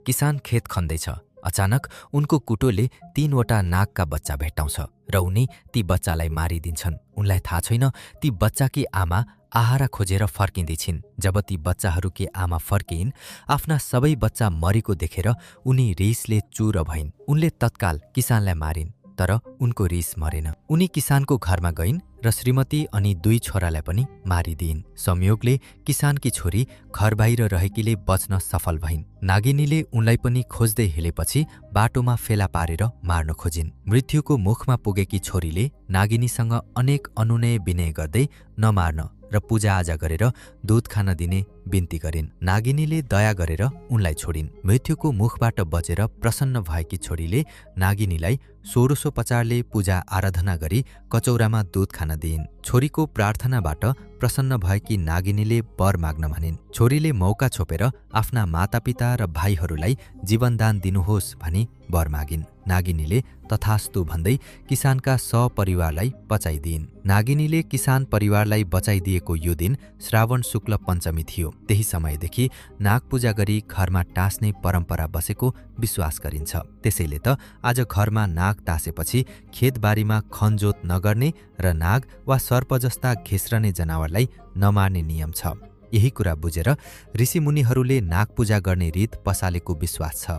किसान खेत खन्दैछ। अचानक उनको कुटोले 3वटा नागका बच्चा भेट्टाउँछ र उनी ती बच्चालाई मारिदिन्छन्। उनलाई थाहा छैन ती बच्चाकी आमा आहारा खोजेर फर्किँदैछिन्। जब ती बच्चाहरूकी आमा फर्किन्, आफ्ना सबै बच्चा मरेको देखेर उनी रिसले चुर भइन्। उनले तत्काल किसानलाई मारिन्, तर उनको रिस मरेन। उनी किसानको घरमा गइन् र श्रीमती अनि 2 छोरालाई पनि मारिदिइन्। संयोगले किसानकी छोरी घर बाहिर रहेकीले बच्न सफल भइन्। नागिनीले उनलाई पनि खोज्दै हिलेपछि बाटोमा फेला पारेर मार्न खोजिन्। मृत्युको मुखमा पुगेकी छोरीले नागिनीसँग अनेक अनुनय विनय गर्दै नमार्न र पूजाआजा गरेर दूध खान दिने बिन्ती गरिन्। नागिनीले दया गरेर उनलाई छोडिन्। मृत्युको मुखबाट बचेर प्रसन्न भएकी छोरीले नागिनीलाई षोडशोपचारले पूजा आराधना गरी कचौरामा दूध खान दिइन्। छोरीको प्रार्थनाबाट प्रसन्न भएकी नागिनीले वर माग्न भनिन्। छोरीले मौका छोपेर आफ्ना मातापिता र भाइहरूलाई जीवनदान दिनुहोस् भनी वर मागिन्। नागिनीले तथास्तु भन्दै किसानका सपरिवारलाई बचाइदिइन्। नागिनीले किसान परिवारलाई बचाइदिएको यो दिन श्रावण शुक्ल पञ्चमी थियो। त्यही समयदेखि नागपूजा गरी घरमा टाँस्ने परम्परा बसेको विश्वास गरिन्छ। त्यसैले त आज घरमा नाग टाँसेपछि खेतबारीमा खनजोत नगर्ने र नाग वा सर्प जस्ता घिस्रने जनावरलाई नमार्ने नियम छ। यही कुरा बुझेर ऋषिमुनिहरूले नागपूजा गर्ने रीत पसालेको विश्वास छ।